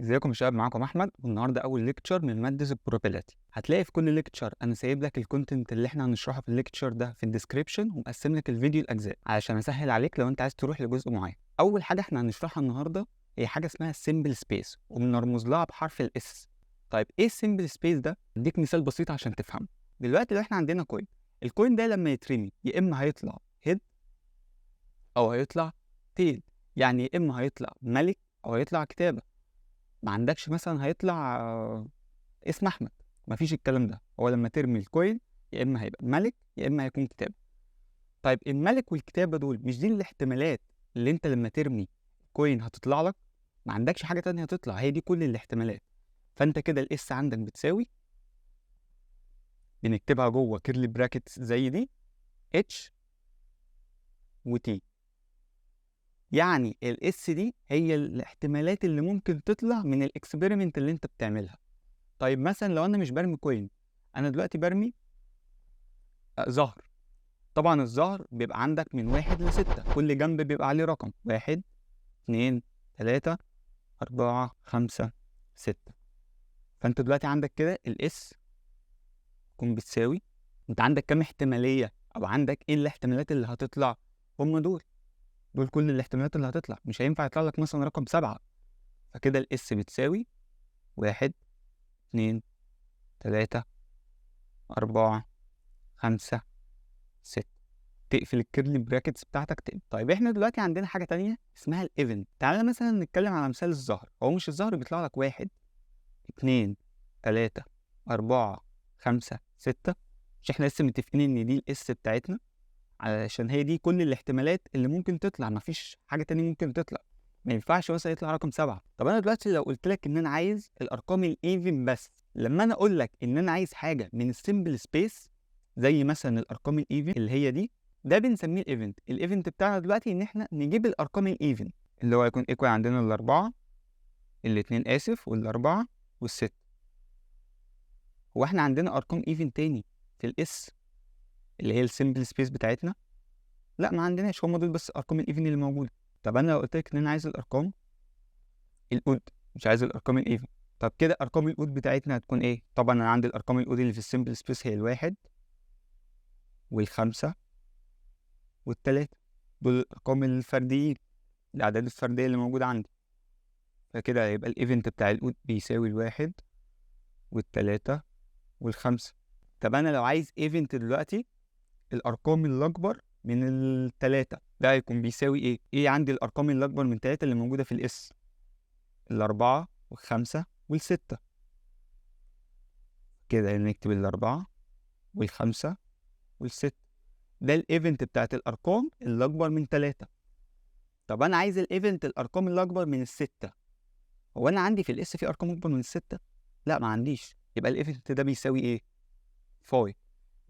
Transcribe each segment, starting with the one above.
ازيكم يا شباب، معاكم احمد. والنهارده اول lecture من مادة ال probability. هتلاقي في كل lecture انا سايب لك ال content اللي احنا هنشرحه في ال lecture ده في ال description، ومقسم لك الفيديو لاجزاء علشان اسهل عليك لو انت عايز تروح لجزء معين. اول حاجة احنا هنشرحها النهارده هي حاجة اسمها sample space، وبنرمز لها بحرف ال S. طيب ايه ال sample space ده؟ اديك مثال بسيط عشان تفهمه. دلوقتي لو احنا عندنا coin، ال coin ده لما يترمي يا اما هيطلع head او هيطلع tail، يعني يا اما هيطلع ملك او هيطلع كتابه. ما عندكش مثلا هيطلع اسم احمد، مفيش الكلام ده. هو لما ترمي ال coin يا اما هيبقى ملك يا اما هيكون كتابه. طيب الملك والكتابة دول مش دي الاحتمالات اللي انت لما ترمي coin هتطلع لك؟ ما عندكش حاجة تانية هتطلع، هي دي كل الاحتمالات. فانت كده ال S عندك بتساوي، بنكتبها جوه curly brackets زي دي، H و T. يعني ال S دي هي الاحتمالات اللي ممكن تطلع من ال experiment اللي انت بتعملها. طيب مثلا لو انا مش برمي coin، انا دلوقتي برمي زهر. طبعا الزهر بيبقى عندك من 1 ل6، كل جنب بيبقى عليه رقم 1 2 3 4 5 6. فانت دلوقتي عندك كده ال S تكون بتساوي، انت عندك كام احتمالية او عندك ايه الاحتمالات اللي هتطلع؟ هم دول كل الاحتمالات اللي هتطلع. مش هينفع يطلع لك مثلا رقم 7. فكده ال S بتساوي 1 2 3 4 5 6، تقفل ال curly brackets بتاعتك تاني. طيب احنا دلوقتي عندنا حاجة تانية اسمها ال event. تعالى مثلا نتكلم على مثال الزهر. هو مش الزهر بيطلع لك 1 2 3 4 5 6؟ مش احنا لسه متفقين ان دي ال S بتاعتنا علشان هي دي كل الاحتمالات اللي ممكن تطلع، مفيش حاجة تانية ممكن تطلع، ما ينفعش مثلا يطلع رقم 7. طب انا دلوقتي لو قلت لك ان انا عايز الارقام ال even بس، لما انا اقول لك ان انا عايز حاجة من ال sample space زي مثلا الارقام ال even اللي هي دي، ده بنسميه ال event. ال event بتاعنا دلوقتي ان احنا نجيب الارقام ال even اللي هو هيكون equal عندنا الاربعة، الاتنين اسف، والاربعة والست. هو احنا عندنا ارقام even تاني في ال S اللي هي ال sample space بتاعتنا؟ لا ما عندناش، هم دول بس ارقام ال even اللي موجودة. طب انا لو قلت لك ان انا عايز الارقام ال odd، مش عايز الارقام ال even، طب كده ارقام ال odd بتاعتنا هتكون ايه؟ طبعا انا عندي الارقام ال odd اللي في ال sample space هي الواحد والخمسة والتلاتة، دول الارقام الفرديين، الاعداد الفردية اللي موجودة عندي. فكده هيبقى ال event بتاع ال odd بيساوي الواحد والتلاتة والخمسة. طب انا لو عايز event دلوقتي الارقام اللي اكبر من التلاتة، ده هيكون بيساوي ايه؟ ايه عندي الارقام اللي اكبر من 3 اللي موجودة في ال S؟ الاربعة والخمسة والستة. كده نكتب الاربعة والخمسة والستة، ده ال event بتاعت الارقام اللي اكبر من 3. طب انا عايز ال event الارقام اللي اكبر من الستة، هو انا عندي في ال S في ارقام اكبر من الستة؟ لا ما عنديش. يبقى ال event ده بيساوي ايه؟ phi،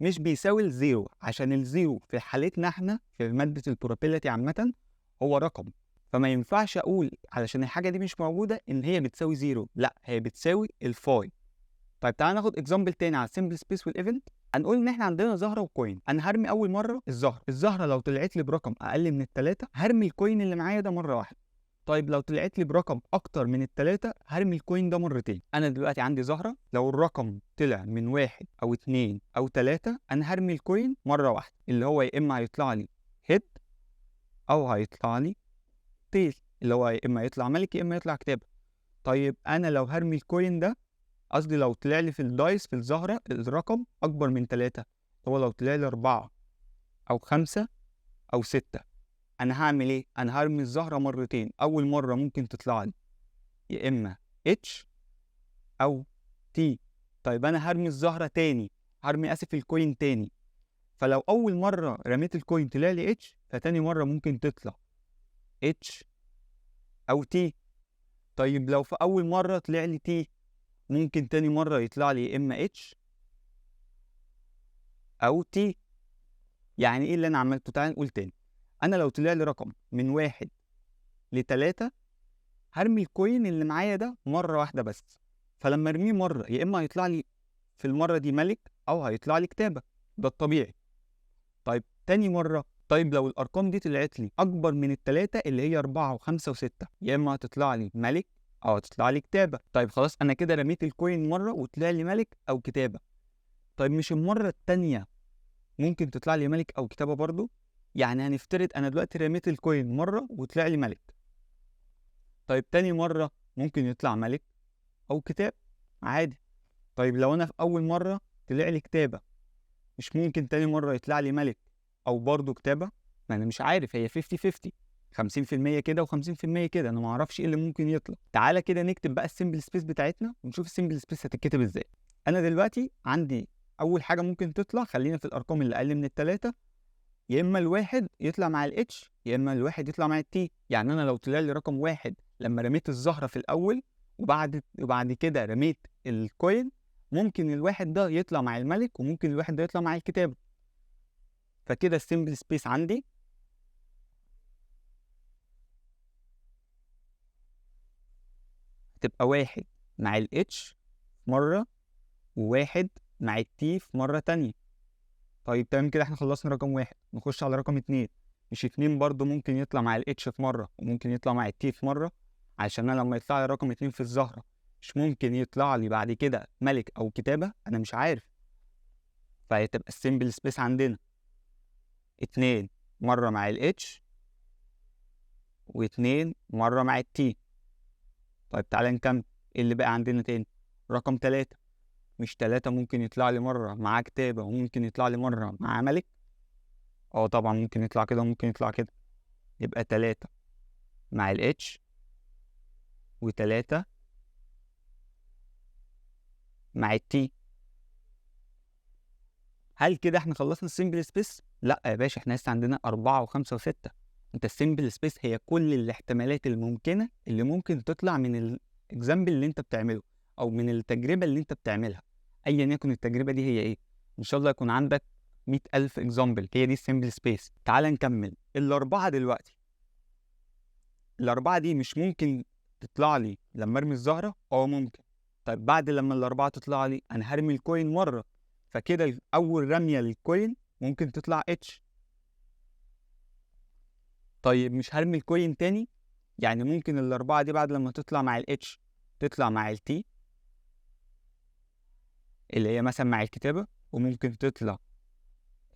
مش بيساوي ال zero، عشان ال zero في حالتنا احنا في مادة ال probability عامة هو رقم، فما ينفعش اقول علشان الحاجة دي مش موجودة ان هي بتساوي zero، لا هي بتساوي ال phi. طيب تعالى ناخد example تاني على ال sample space وال event. هنقول ان احنا عندنا زهرة و coin. انا هرمي اول مرة الزهرة، الزهرة لو طلعت لي برقم اقل من التلاتة هرمي ال coin اللي معايا ده مرة واحدة. طيب لو طلعت لي برقم اكتر من التلاتة هرمي ال coin ده مرتين. انا دلوقتي عندي زهرة، لو الرقم طلع من 1 او 2 او 3 انا هرمي ال coin مرة واحدة، اللي هو يا اما هيطلع لي head او هيطلع لي tail، اللي هو يا اما يطلع ملك يا اما يطلع كتابة. طيب انا لو هرمي ال coin ده، قصدي لو طلع لي في ال dice في الزهرة الرقم اكبر من 3، هو لو طلع لي 4 او 5 او 6، انا هعمل ايه؟ انا هرمي الزهرة مرتين. اول مرة ممكن تطلع لي يا اما H او T. طيب انا هرمي الزهرة تاني، هرمي اسف ال coin تاني، فلو اول مرة رميت ال coin طلع لي H، فتاني مرة ممكن تطلع H او T. طيب لو في اول مرة طلع لي T، ممكن تاني مرة يطلع لي يا اما H او T. يعني ايه اللي انا عملته؟ تعال نقول تاني. انا لو طلع لي رقم من 1 ل3 هرمي ال coin اللي معايا ده مرة واحدة بس، فلما ارميه مرة يا اما هيطلع لي في المرة دي ملك او هيطلع لي كتابة، ده الطبيعي. طيب تاني مرة، طيب لو الارقام دي طلعت لي اكبر من التلاتة اللي هي 4 و5 و6، يا اما هتطلع لي ملك اه تطلع لي كتابه. طيب خلاص انا كده رميت ال coin مرة وطلع لي ملك او كتابه. طيب مش المرة الثانية ممكن تطلع لي ملك او كتابه برضو؟ يعني هنفترض انا دلوقتي رميت ال coin مرة وطلع لي ملك. طيب تاني مرة ممكن يطلع ملك او كتاب عادي. طيب لو انا في اول مرة طلع لي كتابه، مش ممكن تاني مرة يطلع لي ملك او برضو كتابه؟ ما انا مش عارف، هي 50-50، 50% كده و50% كده، انا ما اعرفش ايه اللي ممكن يطلع. تعالى كده نكتب بقى ال sample space بتاعتنا ونشوف ال sample space هتتكتب ازاي. انا دلوقتي عندي اول حاجة ممكن تطلع، خلينا في الارقام اللي اقل من الثلاثة، يا اما الواحد يطلع مع ال H يا اما الواحد يطلع مع ال T. يعني انا لو طلع لي رقم واحد لما رميت الزهرة في الاول وبعد كده رميت ال coin، ممكن الواحد ده يطلع مع الملك وممكن الواحد ده يطلع مع الكتابة. فكده ال sample space عندي هتبقى واحد مع ال H مرة وواحد مع ال T في مرة تانية. طيب تمام كده احنا خلصنا رقم واحد، نخش على رقم اتنين. مش اتنين برضو ممكن يطلع مع ال H في مرة وممكن يطلع مع ال T في مرة، عشان انا لما يطلع لي رقم اتنين في الزهرة مش ممكن يطلع لي بعد كده ملك او كتابة؟ انا مش عارف. فهتبقى ال sample space عندنا اتنين مرة مع ال H واتنين مرة مع ال T. طيب تعالى نكمل ايه اللي بقى عندنا تاني. رقم تلاتة، مش تلاتة ممكن يطلع لي مرة مع كتابة وممكن يطلع لي مرة مع ملك؟ اه طبعا ممكن يطلع كده وممكن يطلع كده. يبقى تلاتة مع ال H وتلاتة مع ال T. هل كده احنا خلصنا ال sample space؟ لا يا باشا، احنا لسه عندنا 4 و5 و6. انت ال sample space هي كل الاحتمالات الممكنة اللي ممكن تطلع من ال example اللي انت بتعمله او من التجربة اللي انت بتعملها، ايا يكن التجربة دي هي ايه. ان شاء الله يكون عندك 100,000 example، هي دي ال sample space. تعال نكمل الأربعة دلوقتي. الأربعة دي مش ممكن تطلع لي لما ارمي الزهرة؟ اه ممكن. طيب بعد لما الأربعة تطلع لي أنا هرمي ال coin مرة، فكده أول رمية لل coin ممكن تطلع H. طيب مش هرمي ال coin تاني؟ يعني ممكن الأربعة دي بعد لما تطلع مع ال H تطلع مع ال T اللي هي مثلا مع الكتابة، وممكن تطلع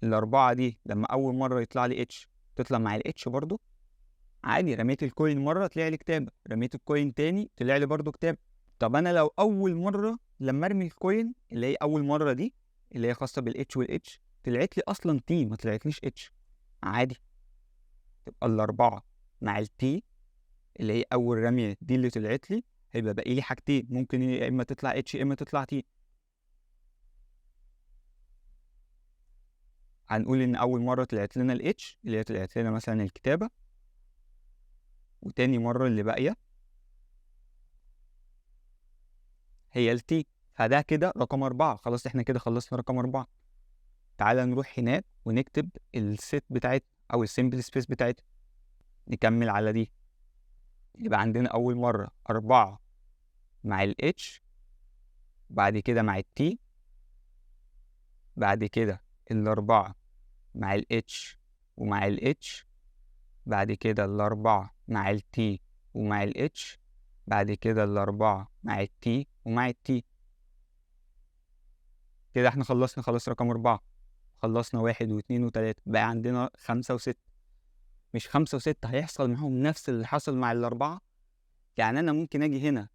الأربعة دي لما أول مرة يطلع لي H تطلع مع ال H برضو عادي. رميت ال coin مرة طلع لي كتابة، رميت ال coin تاني طلع لي برضو كتابة. طب أنا لو أول مرة لما أرمي ال coin اللي هي أول مرة دي اللي هي خاصة بال H وال H طلعت لي أصلا T ما طلعتليش H، عادي. تبقى الأربعة مع ال T اللي هي أول رمية دي اللي طلعت لي، هيبقى باقي لي حاجتين، ممكن يا إما تطلع H يا إما تطلع T. هنقول إن أول مرة طلعت لنا ال H اللي هي طلعت لنا مثلا الكتابة، وتاني مرة اللي باقية هي ال T. فده كده رقم 4. خلاص احنا كده خلصنا رقم 4. تعالى نروح هناك ونكتب ال set بتاعتنا أو ال sample space بتاعتنا. نكمل على دي، يبقى عندنا أول مرة 4 مع ال H، بعد كده مع ال T، بعد كده الأربعة مع ال H ومع ال H، بعد كده الأربعة مع ال T ومع ال H، بعد كده الأربعة مع ال T ومع ال T. كده احنا خلصنا خلاص رقم 4، خلصنا 1 و2 و3، بقى عندنا 5 و6. مش 5 و6 هيحصل معاهم نفس اللي حصل مع الأربعة؟ يعني أنا ممكن أجي هنا،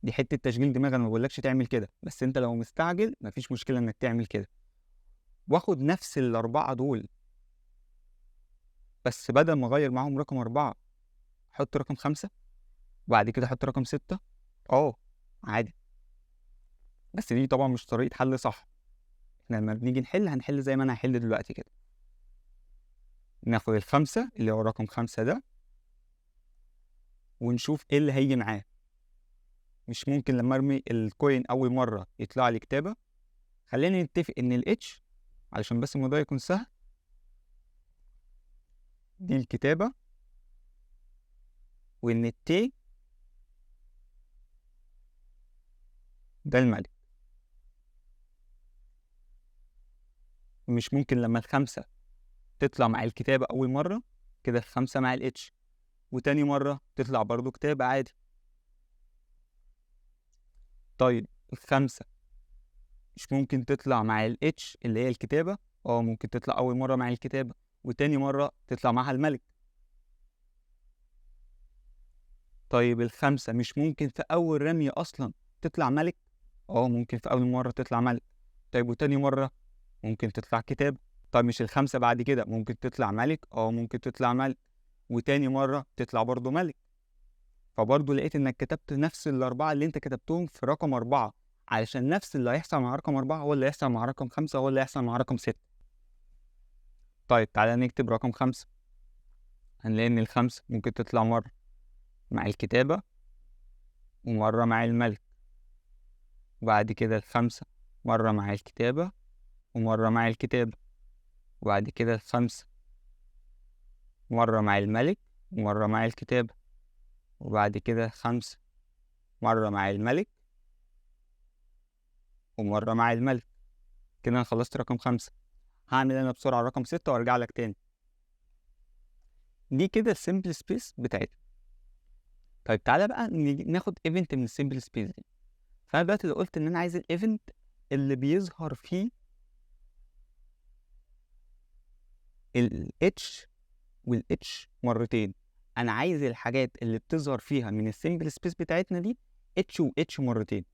دي حتة تشغيل دماغ، أنا ما بقولكش تعمل كده، بس أنت لو مستعجل مفيش مشكلة إنك تعمل كده، وآخد نفس الأربعة دول بس بدل ما أغير معاهم رقم 4 أحط رقم 5، وبعد كده أحط رقم 6. أه عادي، بس دي طبعا مش طريقة حل صح. احنا لما بنيجي نحل هنحل زي ما أنا هحل دلوقتي كده. ناخد ال5 اللي هو رقم 5 ده ونشوف ايه اللي هيجي معاه. مش ممكن لما ارمي ال coin اول مرة يطلع لي كتابه. خلينا نتفق ان ال H علشان بس الموضوع يكون سهل، دي الكتابة، وان ال T ده الملك. مش ممكن لما ال5 تطلع مع الكتابة أول مرة كده ال5 مع ال H، وتاني مرة تطلع برضو كتابة عادي. طيب الخمسة مش ممكن تطلع مع ال H اللي هي الكتابة؟ ممكن تطلع أول مرة مع الكتابة وتاني مرة تطلع معها الملك. طيب الخمسة مش ممكن في أول رمية أصلا تطلع ملك؟ ممكن في أول مرة تطلع ملك. طيب وتاني مرة ممكن تطلع كتاب. طيب مش الخمسة بعد كده ممكن تطلع ملك؟ ممكن تطلع ملك، وتاني مرة تطلع برضو ملك. فبرضو لقيت إنك كتبت نفس الأربعة اللي أنت كتبتهم في رقم 4، علشان نفس اللي هيحصل مع رقم 4 هو اللي هيحصل مع رقم 5 هو اللي هيحصل مع رقم 6. طيب تعالى نكتب رقم 5، هنلاقي إن الخمسة ممكن تطلع مرة مع الكتابة ومرة مع الملك، وبعد كده الخمسة مرة مع الكتابة ومرة مع الكتابة، وبعد كده الخمسة مرة مع الملك ومرة مع الكتابة، وبعد كده الخمسة مرة مع الملك ومرة مع الملك. كده أنا خلصت رقم 5. هعمل أنا بسرعة رقم 6 وأرجع لك تاني. دي كده ال sample space بتاعتنا. طيب تعالى بقى ناخد event من ال sample space دي. فأنا دلوقتي لو قلت إن أنا عايز ال event اللي بيظهر فيه ال H وال H مرتين، أنا عايز الحاجات اللي بتظهر فيها من ال sample space بتاعتنا دي H و H مرتين.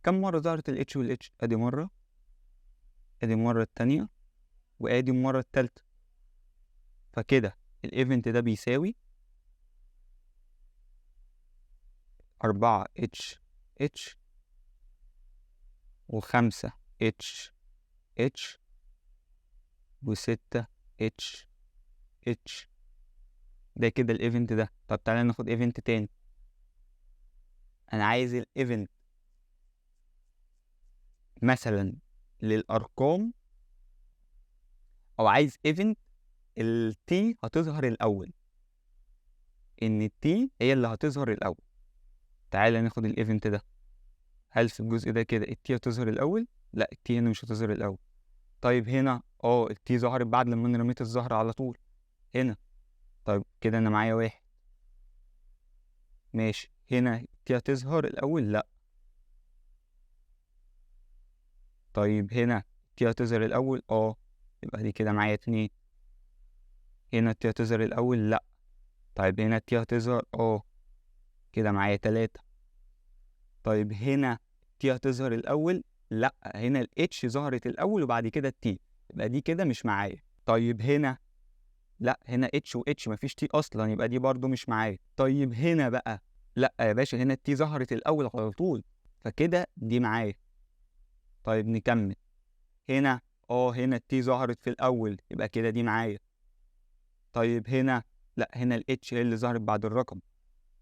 كم مرة ظهرت ال H وال H؟ أدي مرة، أدي المرة التانية، وأدي المرة التالتة. فكده ال event ده بيساوي 4 H H و5 H H و6 H H. ده كده ال event ده. طب تعالى ناخد event تاني. انا عايز ال event مثلا للارقام، او عايز event ال T هتظهر الاول، ان ال T هي اللي هتظهر الاول. تعالى ناخد ال event ده. هل في الجزء ده كده ال T هتظهر الاول؟ لا، ال T هنا مش هتظهر الاول. طيب هنا ال T ظهرت بعد لما انا رميت الزهر على طول هنا. طيب كده انا معايا 1، ماشي. هنا ال T هتظهر الاول؟ لا. طيب هنا ال T هتظهر الاول؟ يبقى دي كده معايا 2. هنا ال T هتظهر الاول؟ لا. طيب هنا ال T هتظهر؟ كده معايا 3. طيب هنا ال T هتظهر الاول؟ لا، هنا ال H ظهرت الاول وبعد كده ال T، يبقى دي كده مش معايا. طيب هنا لا، هنا H و H مفيش T اصلا، يبقى دي برضو مش معايا. طيب هنا بقى لا يا باشا، هنا ال T ظهرت الاول على طول، فكده دي معايا. طيب نكمل. هنا هنا ال T ظهرت في الاول، يبقى كده دي معايا. طيب هنا لا، هنا ال H هي اللي ظهرت بعد الرقم.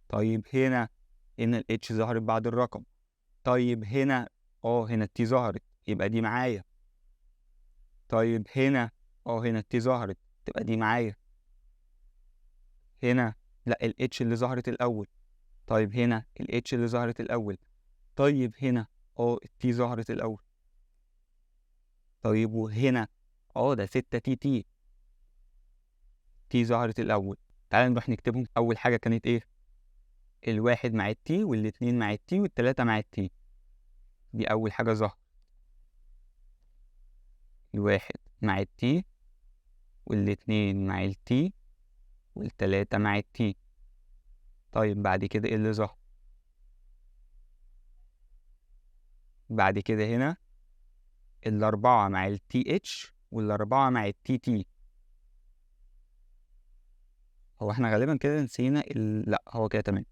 طيب هنا ال H ظهرت بعد الرقم. طيب هنا هنا ال T ظهرت، يبقى دي معايا. طيب هنا هنا ال T ظهرت، تبقى دي معايا. هنا لا، ال H اللي ظهرت الاول. طيب هنا ال H اللي ظهرت الاول. طيب هنا ال T ظهرت الاول. طيب وهنا ده 6 T T، T ظهرت الاول. تعالى نروح نكتبهم. اول حاجه كانت ايه؟ الواحد مع ال T، والاتنين مع ال T، والتلاتة مع ال T. دي اول حاجه ظهرت. الواحد مع ال T، والاتنين مع ال T، والتلاتة مع ال T. طيب بعد كده ايه اللي ظهر؟ بعد كده هنا الأربعة مع ال TH والأربعة مع ال TT. هو احنا غالبا كده نسينا لا هو كده تمام.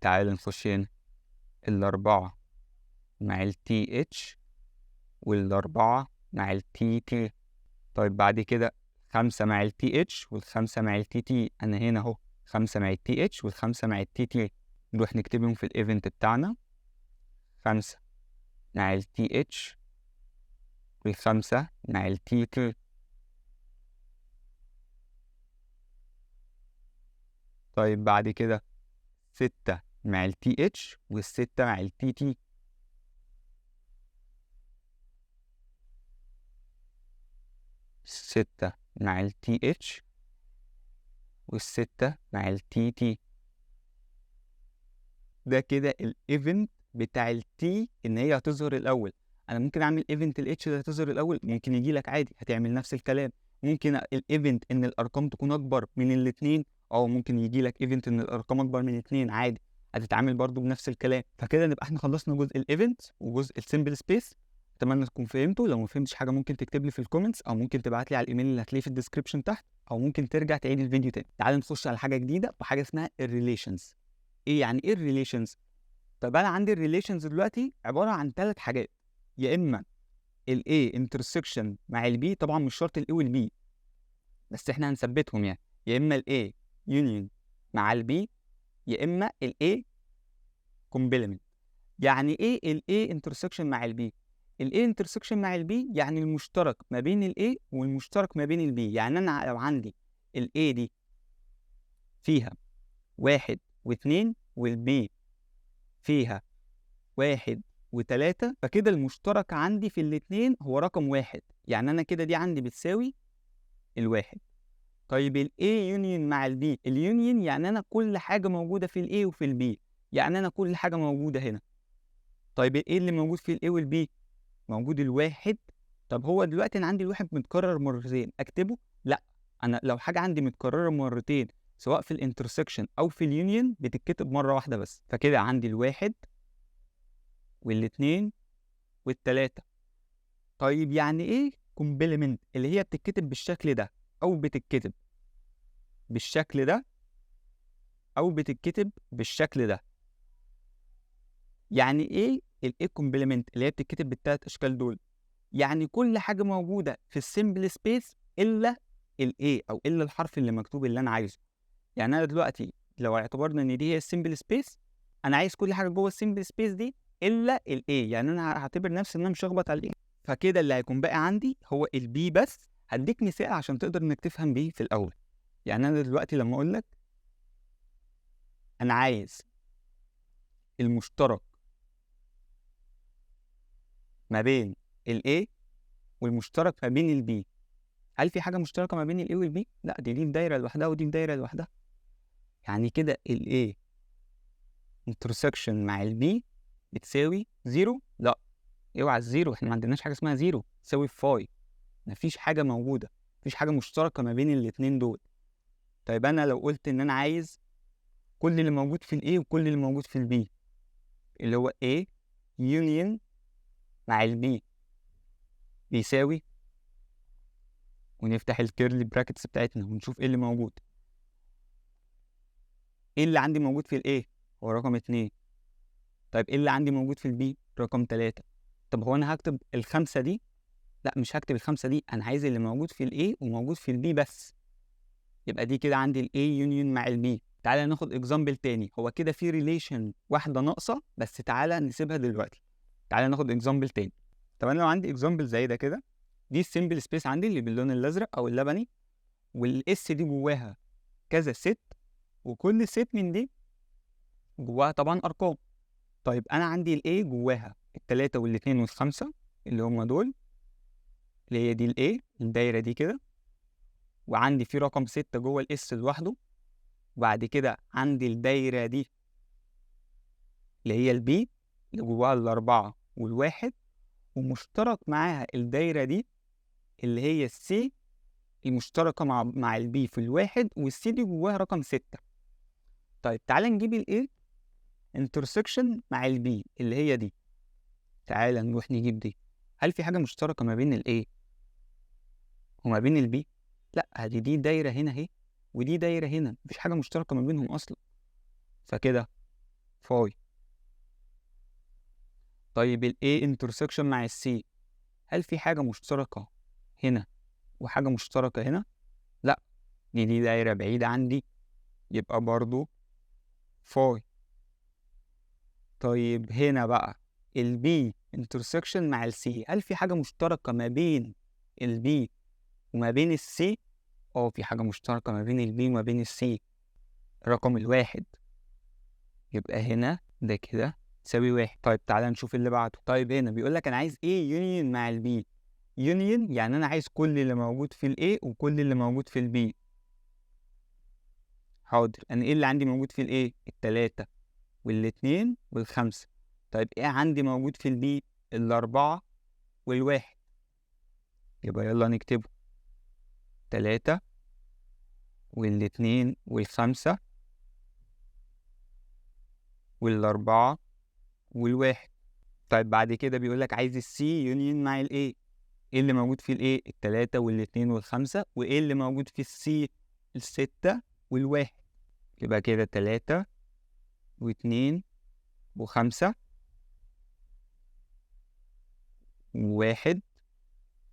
تعال نخش هنا، الأربعة مع ال TH والأربعة مع ال TT. طيب بعد كده 5 مع ال TH والخمسة مع ال TT. أنا هنا أهو 5 مع ال TH والخمسة مع ال TT. نروح نكتبهم في ال event بتاعنا، 5 مع ال TH والخمسة مع ال TT. طيب بعد كده 6 مع ال TH والستة مع ال TT. ستة مع ال TH والستة مع ال TT. ده كده ال event بتاع ال T ان هي هتظهر الاول. انا ممكن اعمل event ال H اللي هتظهر الاول، ممكن يجي لك عادي هتعمل نفس الكلام. ممكن ال event ان الارقام تكون اكبر من الاثنين، او ممكن يجي لك event ان الارقام اكبر من الاثنين عادي، هتتعامل برضو بنفس الكلام. فكده نبقى احنا خلصنا جزء ال event وجزء ال sample space. اتمنى تكون فهمته. لو ما فهمتش حاجة ممكن تكتب لي في ال comments، او ممكن تبعت لي على الايميل اللي هتلاقيه في ال description تحت، او ممكن ترجع تعيد الفيديو تاني. تعال نخش على حاجة جديدة وحاجه اسمها ال relations. ايه يعني ايه ال relations؟ طب انا عندي ال relations دلوقتي عبارة عن 3 حاجات، يا اما ال A intersection مع ال B، طبعا مش شرط ال A وال B بس احنا هنثبتهم يعني، يا اما ال A union مع ال B، يا اما ال A complement. يعني ايه ال A intersection مع ال B؟ ال A intersection مع ال B يعني المشترك ما بين ال A والمشترك ما بين ال B. يعني انا لو عندي ال A دي فيها 1 و2 وال B فيها 1 و3، فكده المشترك عندي في الاتنين هو رقم 1، يعني أنا كده دي عندي بتساوي 1. طيب ال A union مع ال B، ال union يعني أنا كل حاجة موجودة في ال A وفي ال B، يعني أنا كل حاجة موجودة هنا. طيب إيه اللي موجود في ال A وال B؟ موجود 1. طب هو دلوقتي أنا عندي 1 متكرر مرتين، أكتبه؟ لأ، أنا لو حاجة عندي متكررة مرتين سواء في ال intersection أو في ال union بتتكتب مرة واحدة بس. فكده عندي 1 والاثنين والتلاتة. طيب يعني ايه complement؟ اللي هي بتتكتب بالشكل ده او بتتكتب بالشكل ده او بتتكتب بالشكل ده. يعني ايه ال A complement اللي هي بتتكتب بالتلات اشكال دول؟ يعني كل حاجة موجودة في ال sample space الا ال A او الا الحرف اللي مكتوب اللي انا عايزه. يعني انا دلوقتي لو اعتبرنا ان دي هي ال sample space، انا عايز كل حاجة جوه ال sample space دي الا ال A، يعني انا هعتبر نفسي ان انا مش هخبط على ال A. فكده اللي هيكون باقي عندي هو ال B بس. هديك مثال عشان تقدر انك تفهم بيه في الاول. يعني انا دلوقتي لما اقول لك انا عايز المشترك ما بين ال A والمشترك ما بين ال B، هل في حاجة مشتركة ما بين ال A وال B؟ لا، دي في دايرة لوحدها ودي في دايرة لوحدها. يعني كده ال A intersection مع ال B بتساوي 0؟ لا، اوعى ال zero، احنا ما عندناش حاجة اسمها 0، تساوي phi، مفيش حاجة موجودة، مفيش حاجة مشتركة ما بين الاتنين دول. طيب انا لو قلت ان انا عايز كل اللي موجود في ال A وكل اللي موجود في ال B، اللي هو A union مع ال B بيساوي، ونفتح ال curly brackets بتاعتنا ونشوف ايه اللي موجود. ايه اللي عندي موجود في ال A؟ هو رقم 2. طيب ايه اللي عندي موجود في ال B؟ رقم 3. طب هو انا هكتب ال5 دي؟ لا، مش هكتب ال5 دي، انا عايز اللي موجود في ال A وموجود في ال B بس. يبقى دي كده عندي ال A union مع ال B. تعالى ناخد example تاني. هو كده في relation واحدة ناقصه بس، تعالى نسيبها دلوقتي. تعالى ناخد example تاني. طب انا لو عندي example زي ده كده، دي ال sample space عندي اللي باللون الازرق او اللبني، وال S دي جواها كذا set، وكل set من دي جواها طبعا ارقام. طيب انا عندي ال A جواها ال3 وال2 وال5 اللي هم دول، اللي هي دي ال A الدايرة دي كده، وعندي في رقم 6 جوه ال S لوحده، وبعد كده عندي الدايرة دي اللي هي ال B اللي جواها ال4 وال1، ومشترك معاها الدايرة دي اللي هي ال C المشتركة مع ال B في ال1، وال C دي جواها رقم 6. طيب تعالى نجيب ال A intersection مع ال B اللي هي دي. تعالى نروح نجيب دي. هل في حاجة مشتركة ما بين ال A وما بين ال B؟ لا، دي دايرة هنا اهي ودي دايرة هنا، مفيش حاجة مشتركة ما بينهم أصلا، فكده phi. طيب ال A intersection مع ال C، هل في حاجة مشتركة هنا وحاجة مشتركة هنا؟ لا، دي دايرة بعيدة عندي، يبقى برضو phi. طيب هنا بقى ال B intersection مع ال C، هل في حاجة مشتركة ما بين ال B وما بين ال C؟ في حاجة مشتركة ما بين ال B وما بين ال C، رقم 1، يبقى هنا ده كده تساوي 1. طيب تعالى نشوف اللي بعده. طيب هنا بيقول لك أنا عايز A union مع ال B. union يعني أنا عايز كل اللي موجود في ال A وكل اللي موجود في ال B. حاضر، أنا إيه اللي عندي موجود في ال A؟ ال3، والاتنين والخمسة. طيب ايه عندي موجود في ال B؟ الأربعة والواحد. يبقى يلا نكتبه 3 والاتنين والخمسة والأربعة والواحد. طيب بعد كده بيقولك عايز ال C union مع ال A. ايه اللي موجود في ال A؟ التلاتة والاتنين والخمسة. وايه اللي موجود في ال C؟ الستة والواحد. يبقى كده 3 و2 و5 و1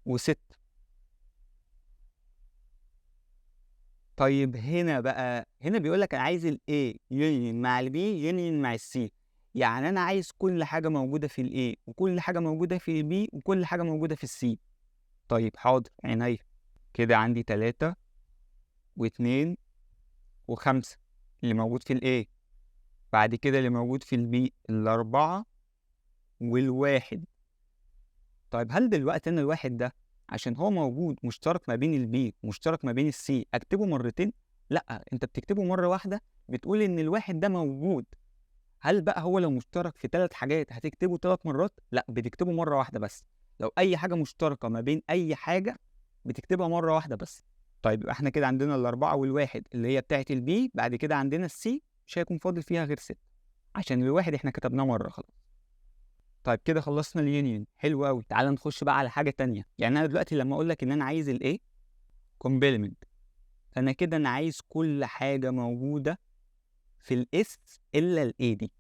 و6. طيب هنا بقى، هنا بيقول لك انا عايز ال A union مع ال B union مع ال C، يعني انا عايز كل حاجة موجودة في ال A وكل حاجة موجودة في ال B وكل حاجة موجودة في ال C. طيب حاضر عينيا. كده عندي 3 و2 و5 اللي موجود في ال A، بعد كده اللي موجود في ال B الأربعة والواحد. طيب هل دلوقتي أنا الواحد ده عشان هو موجود مشترك ما بين ال B ومشترك ما بين ال C أكتبه مرتين؟ لأ، أنت بتكتبه مرة واحدة، بتقول إن الواحد ده موجود. هل بقى هو لو مشترك في 3 حاجات هتكتبه 3 مرات؟ لأ، بتكتبه مرة واحدة بس. لو أي حاجة مشتركة ما بين أي حاجة بتكتبها مرة واحدة بس. طيب يبقى احنا كده عندنا الأربعة والواحد اللي هي بتاعت ال B، بعد كده عندنا ال C مش هيكون فاضل فيها غير 6 عشان الواحد احنا كتبناه مرة خلاص. طيب كده خلصنا ال union، حلو قوي. تعال نخش بقى على حاجة تانية. يعني أنا دلوقتي لما أقول لك إن أنا عايز ال A complement، فأنا كده أنا عايز كل حاجة موجودة في ال S إلا ال A دي.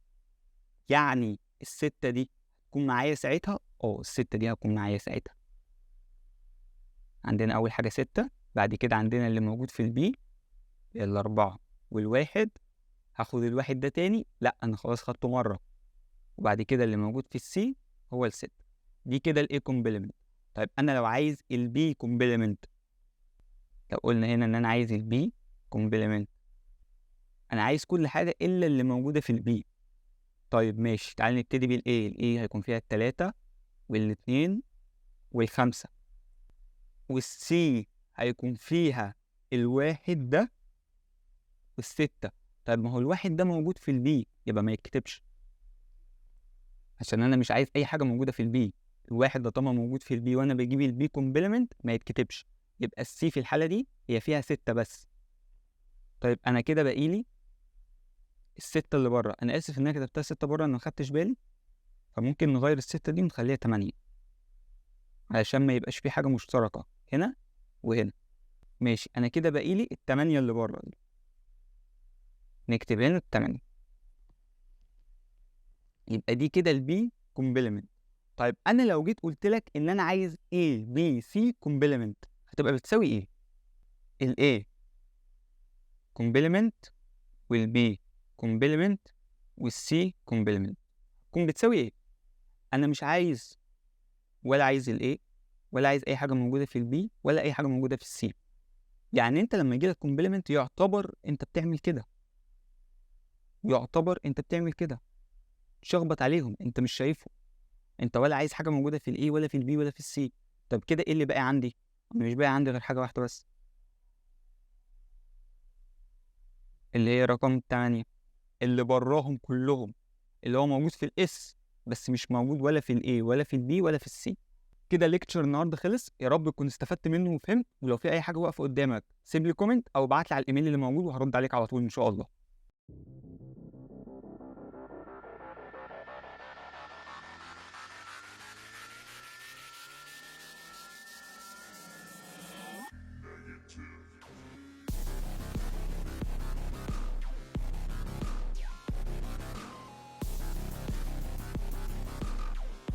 يعني الستة دي هتكون معايا ساعتها؟ الستة دي هتكون معايا ساعتها. عندنا أول حاجة 6، بعد كده عندنا اللي موجود في ال B الأربعة والواحد. هاخد الواحد ده تاني؟ لأ، أنا خلاص خدته مرة. وبعد كده اللي موجود في ال C هو الستة. دي كده ال A complement. طيب أنا لو عايز ال B complement، لو قلنا هنا إن أنا عايز ال B complement، أنا عايز كل حاجة إلا اللي موجودة في ال B. طيب ماشي، تعال نبتدي بال A. ال A هيكون فيها التلاتة والاتنين والخمسة، وال C هيكون فيها الواحد ده والستة. طيب ما هو الواحد ده موجود في ال B، يبقى ما يتكتبش عشان انا مش عايز اي حاجة موجودة في ال B. الواحد ده طالما موجود في ال B وانا بجيب ال B complement ما يتكتبش، يبقى ال C في الحالة دي هي فيها 6 بس. طيب انا كده باقي لي الستة اللي بره. انا اسف ان انا كتبتها 6 بره، انا ما خدتش بالي، فممكن نغير الستة دي ونخليها 8 علشان ما يبقاش في حاجة مشتركة هنا وهنا. ماشي، انا كده باقي لي ال8 اللي بره دي، نكتب هنا ال8. يبقى دي كده ال B complement. طيب انا لو جيت قلت لك ان انا عايز A B C complement، هتبقى بتساوي ايه؟ ال A complement وال B complement وال C complement تكون بتساوي ايه؟ انا مش عايز ولا عايز ال A ولا عايز اي حاجة موجودة في ال B ولا اي حاجة موجودة في ال C. يعني انت لما يجي لك complement يعتبر انت بتعمل كده، يعتبر انت بتعمل كده، شخبط عليهم، انت مش شايفهم، انت ولا عايز حاجة موجودة في ال A ولا في ال B ولا في ال C. طب كده ايه اللي باقي عندي؟ انا مش باقي عندي غير حاجة واحدة بس اللي هي رقم 8 اللي براهم كلهم، اللي هو موجود في ال S بس مش موجود ولا في ال A ولا في ال B ولا في ال C. كده lecture النهارده خلص، يا رب تكون استفدت منه وفهمت. ولو في اي حاجة واقفة قدامك سيب لي comment او ابعت لي على الايميل اللي موجود وهرد عليك على طول ان شاء الله.